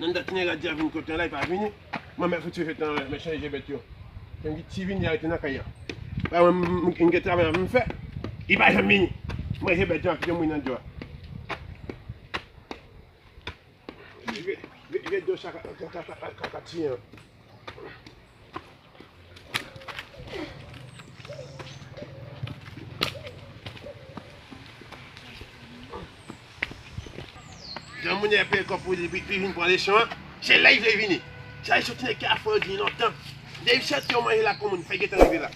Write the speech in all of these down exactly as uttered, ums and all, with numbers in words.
Nan dat tine rad di a vin kote la, li pa vini. Mwen mèt fouti fè tan, mwen chanje bèt yo. Fè m gen ti vini a rete nan kay la. Ba mwen, m gen travay anvi m fè. Li pa janm vini. Mwen je bèt yo, kite mwen nan djò. Vye, vye, vye dlo sa ka, ka, ka, ka, ka, ka tiye an. Granmoun nan peye kòb pou li, li vin pran leson an. Se la li vle vini. Sa li soti nan kafou yo di lontan. Depi sèt yo manje la, kòm moun fè gentan rive la.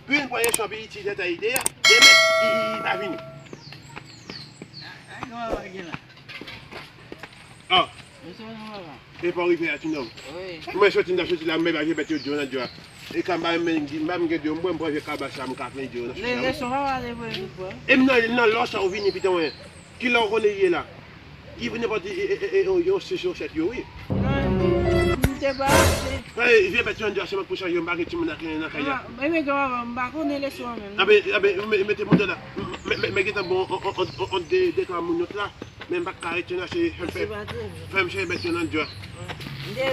Pou vin pran yon chanpil iti tèt a ide a, demen, li pa vini. Ay, kòman bagay la? Oh. Mesye, kòman va? E pa rive a ti nonm. Wi. Mwen soti, m ta soti la, mwen pa je bèt yo djò nan djò a. E ka m pa renmen, m pa m gen djò, m pran je kabas la, m ka plen djò nan. Le, leson pa pale pou li, pou. E m nan, nan lò sa ou vini, pitan mwen. Ki lè w konnen li ye la? Li vin nenpòt, e, e, e, e, yo, yo, se, se, se, yo, wi. Non, m te pa achte. Ey, vye bèt yo an djò, se mwen pou chanje, m pa gen timoun ak nan kay la. Ah, men, men, m pa konnen leson an menm, non. Abe, abe, men, mete mouton la. Men, men, men, gentan bon, on, on, on, on, de, de, twa minit la. Men m pa ka rete nan, se, fè m fè, fè m chanje bèt yo nan djò. M te,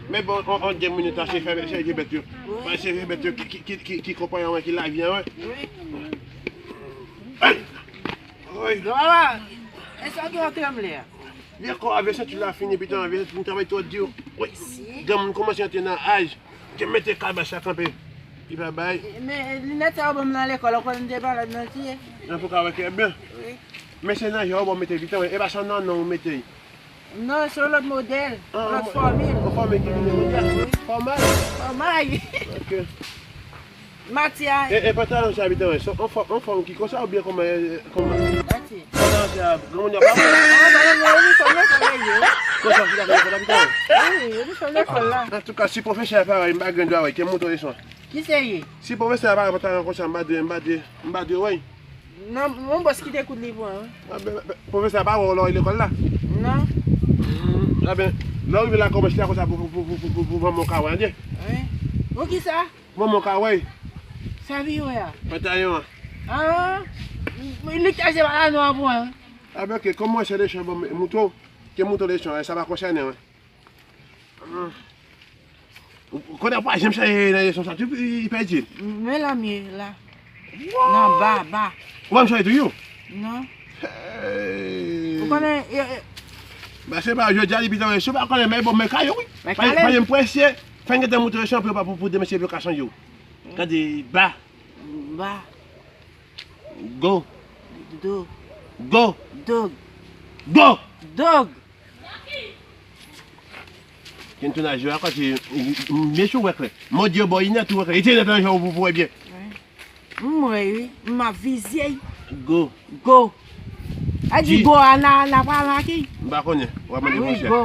men bon, on, on, de minit la, se fè, chanje bèt yo. Wi. Paske se vye bèt yo ki, ki, ki, ki, ki konpayi an, ki lavi an, wi. Wi. Ey! Wi. Papa, e sa ki w ap tranble a? Vye kò a, vye senti la fini, pitan, vye senti m travay twò di w. Wi. Granmoun kòmanse antre nan aj. Te mete kabas la kanpe. Li pa bay. Men linèt sa yo ban m nan lekòl, ou konn m te malad nan tiye. Nan pou ka wè kè byen. Wi. Men se nan je w ban w mete pitan, wi. E pa sa nan non ou mete. Non, se yon lòt modèl, yon lòt fòmil. Yon fòmil ki vin de modèl. Wi. Fòmay. Fòmay. Ok. Mati a. E, e pantalon sa, pitan, se yon fò-, yon fòm ki konsa oubyen kòman, e, kòman? Mati. Pantalon sa, granmoun yo pa bon. Ah, pantalon yo, inifòm lekòl la ye. Konsa, ki ta fè lekòl la, pitan? Wi, inifòm lekòl la. Antouka, si pwofesè a parèy, m pa gen dwa wè, ke mouton leson. Ki se ye? Si pwofesè a parèy, pantalon konsa, m pa dwe, m pa dwe, m pa dwe wè. Non, yon bòs ki te koud li pran, wi. Ah, ben, ben, pwofesè a pa wè w lè w lekòl la? Non. Hmm, ah, ben, lè w rive la, kòmanse la konsa pou, pou, pou manman w ka wè, tande? Wi. Pou kisa? Manman w ka wè. Sa vi wè a? Pantalon an. Ah, li k ta se pa la nwa pran. Ah, ben, ok, kòm mwen se leson, bon, mouton, ke mouton leson, sa pa konsène mwen. Ou konnen w pa janm chanje nan leson sa, tou, li pèdi. Men la m ye la. Nan ba, ba. Ou pa m chanje toujou? Non. Hey. Ou konnen, e, e. Ba, se pa jodi a li pita, si w pa konnen, men bon, men kayo, wi. Men pa, kayo. Pa janm prese. Fè n gentan moutre leson pou, pou, pou demen se pou yo ka chanje w. Gade, ba. Ba. Go. Do. Go. Dog. Go. Dog. Ken tounaj yo a kote, m byen sou wè klè. Modi yo bò inè tou wè klè. Ete nèt nan jan pou, pou wè byen. M wè wi, m ap vizye. Go. Go. A di go a na, na pa la ki? M pa konnen. W ap mande wi, monchè. Go.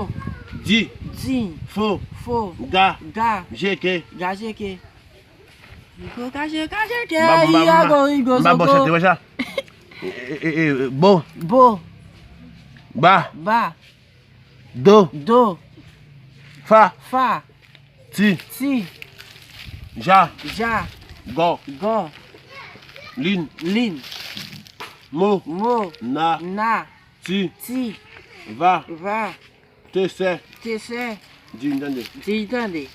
Di. Di. Fo. Fo. Ga. Ga. Jeke. Ga jeke. Rigo kache, kache kè, Rigo, Rigo, m pa bon chante, wè sa? E, e, e, e, bo. Bo. Ba. Ba. Do. Do. Fa. Fa. Ti. Ti. Ja. Ja. Go. Go. Lin. Lin. Mo. Mo. Na. Na. Ti. Ti. Va. Va. Te sè. Te sè. Di m tande. Di m tande.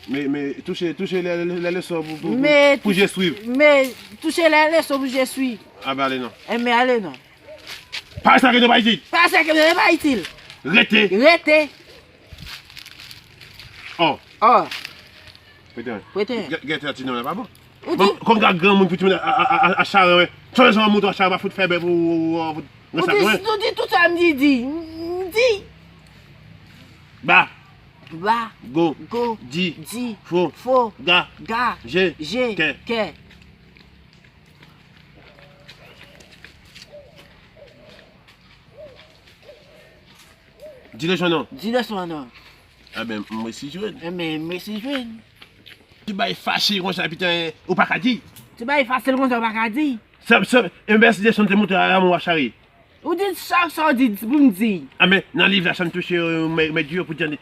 Men, men, touche, touche lè, lè, lè leson pou, pou, pou, men pou je swiv. Men touche lè leson pou je swiv. A ben ale non. Enben ale non. Pase ke nou pa itil. Pase ke nou pa itil. Rete. Rete. Ò. Ò. Prete. Prete. Gè, gè ti nonm la pa bon. Ou di. Bon, kòm gad granmoun pou timoun a, a, a, a, a charan, wè. Chanje son mouton a charan, pa fout fè bè pou, pou, pou, pou, ou di, ou di tout sa m di, di. M di. Ba. Ba. Go. Go. Di. Di. Fo. Fo. Ga. Ga. Je. Je. Kè. Kè. Di leson non. Di leson non. Enben, m resi jwenn. Enben, m resi jwenn. Ti bagay fasil konsa, pita, ou pa ka di. Ti bagay fasil konsa, ou pa ka di. Sa, sa, enben, si leson te montre a, a, mwen w ap chari. Ou di sa, sa w di, pou m di. Enben, nan liv la, sa m touche, euh, mè, mè di yo pou di,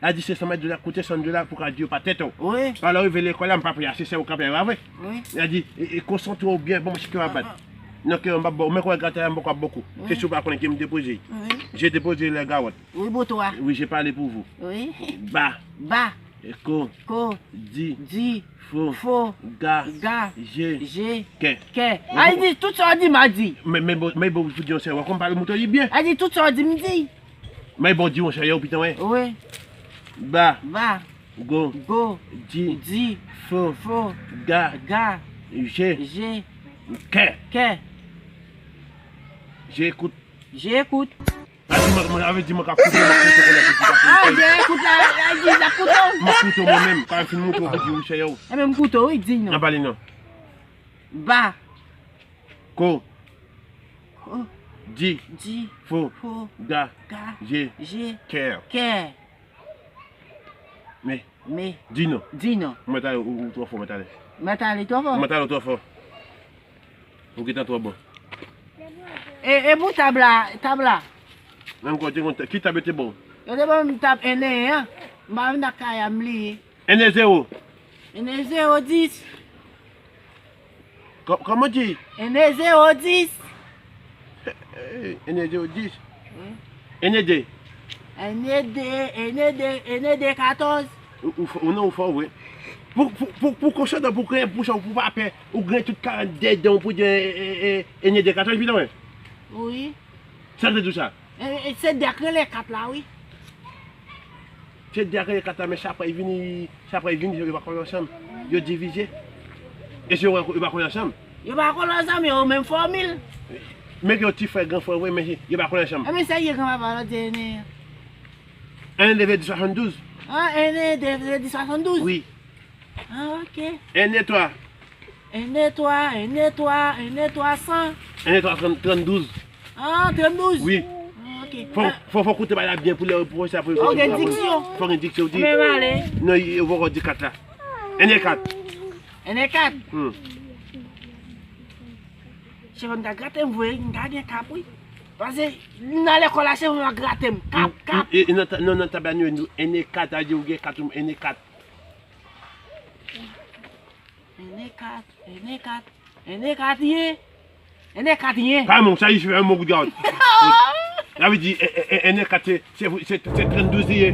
L a di se san mèt dola koute, san dola pou ka di yo pa tèt ou. Wi. Alò, rive lekòl la, m pa peye ase chè ou ka peye, pa vre? Wi. L a di, e, e, konsantre w byen, bon, mwen chike w a bat. Non, ke m pa bon, men kò gratay la, m poko ap boko. Wi. Se si w pa konnen ke m depoze. Wi. Je depoze lè gawòt. Wi, boutwa. Wi, je pale pou vou. Wi. Ba. Ba. Eko. Ko. Di. Di. Fo. Fo. Ga. Ga. Je. Je. Kè. Kè. Ay di, tout sa w di, m a di. Men, men bon, men bon, pou di yon sè, wè kòm pale mouton li byen. Ay di, tout sa w di, m di. Men bon, di yon sè, yo, pitan, wè. Wi. Ba. Ba. Go. Go. Di. Di. Fo. Fo. Ga. Ga. Je. Je. Kè. Kè. J'écoute. J'écoute. A di mwen, mwen, avè di mwen ka koute, mwen koute, koute, koute, koute. Ah, j'écoute la, la, di, la koute. Mwen koute mwen menm, pa fin moutre pou di ou chè yo. E menm koute, wi, di non. Nan pale non. Ba. Ko. Ko. Di. Di. Fo. Fo. Ga. Ga. Je. Je. Kè. Kè. Men. Men. Di non. Di non. Mwen tale, ou, ou twò fò, mwen tale. Mwen tale twò fò? Mwen tale twò fò. Ou gentan twò bon. E, e pou tab la, tab la? Nan kote konn ki tab yo te bon? Yo te ban m tab en e an. M pa vin ak kay a m li. En e zewo. En e zewo dis. Kò-, kòman di? En e zewo dis. Eh, en e zewo dis. Wi. En e de. En e de, en e de, en e de katòz. Ou, ou fò, ou non, ou fò, wi. Pou, pou, pou, pou konsantre, pou gen, pou sa, pou pa pè, ou gen tout karannde dan, pou di, eh, eh, eh, en e de katòz, pitan, wi. Wi. Sa vle di sa? E, e, se de k rele kat la, wi. Se de k rele kat la, men sa pa vini, sa pa vini, yo pa kole ansanm. Yo divize. E si yo, yo pa kole ansanm? Yo pa kole ansanm, yo menm fòmil. Men gen yon ti frè, gran frè, wi, men yo pa kole ansanm. E men serye, granpapa, lòt di en e. En e de vle di swasanndouz. Ah, en e de vle di swasanndouz? Wi. Ah, ok. En e twa. En e twa, en e twa, en e twa san. En e twa, tranndouz. Ah, tranndouz. Wi. Ah, ok. Fò, fò, fò koute bagay la byen pou lè, pou sa, pou... Ok, diksyon. Fò gen diksyon, wi. Men m ale. Non, yo poko di kat la. En e kat. En e kat. Hmm. Chèf, m ta grate m vre, m ta gen kap, wi. Paske nan lekòl la, chèf, m ta grate m. Kap, kap. E, e, nan ta-, nan, nan tab la, nou, nou, en e kat, a di ou gen kat, en e kat. En e kat, en e kat, en e kat ye. En e kat ye. Kay mwen, sa yi fè mwen gout gawòt. Sa vle di, e, e, e, en e kat, se, se, se, se tranndouz li ye.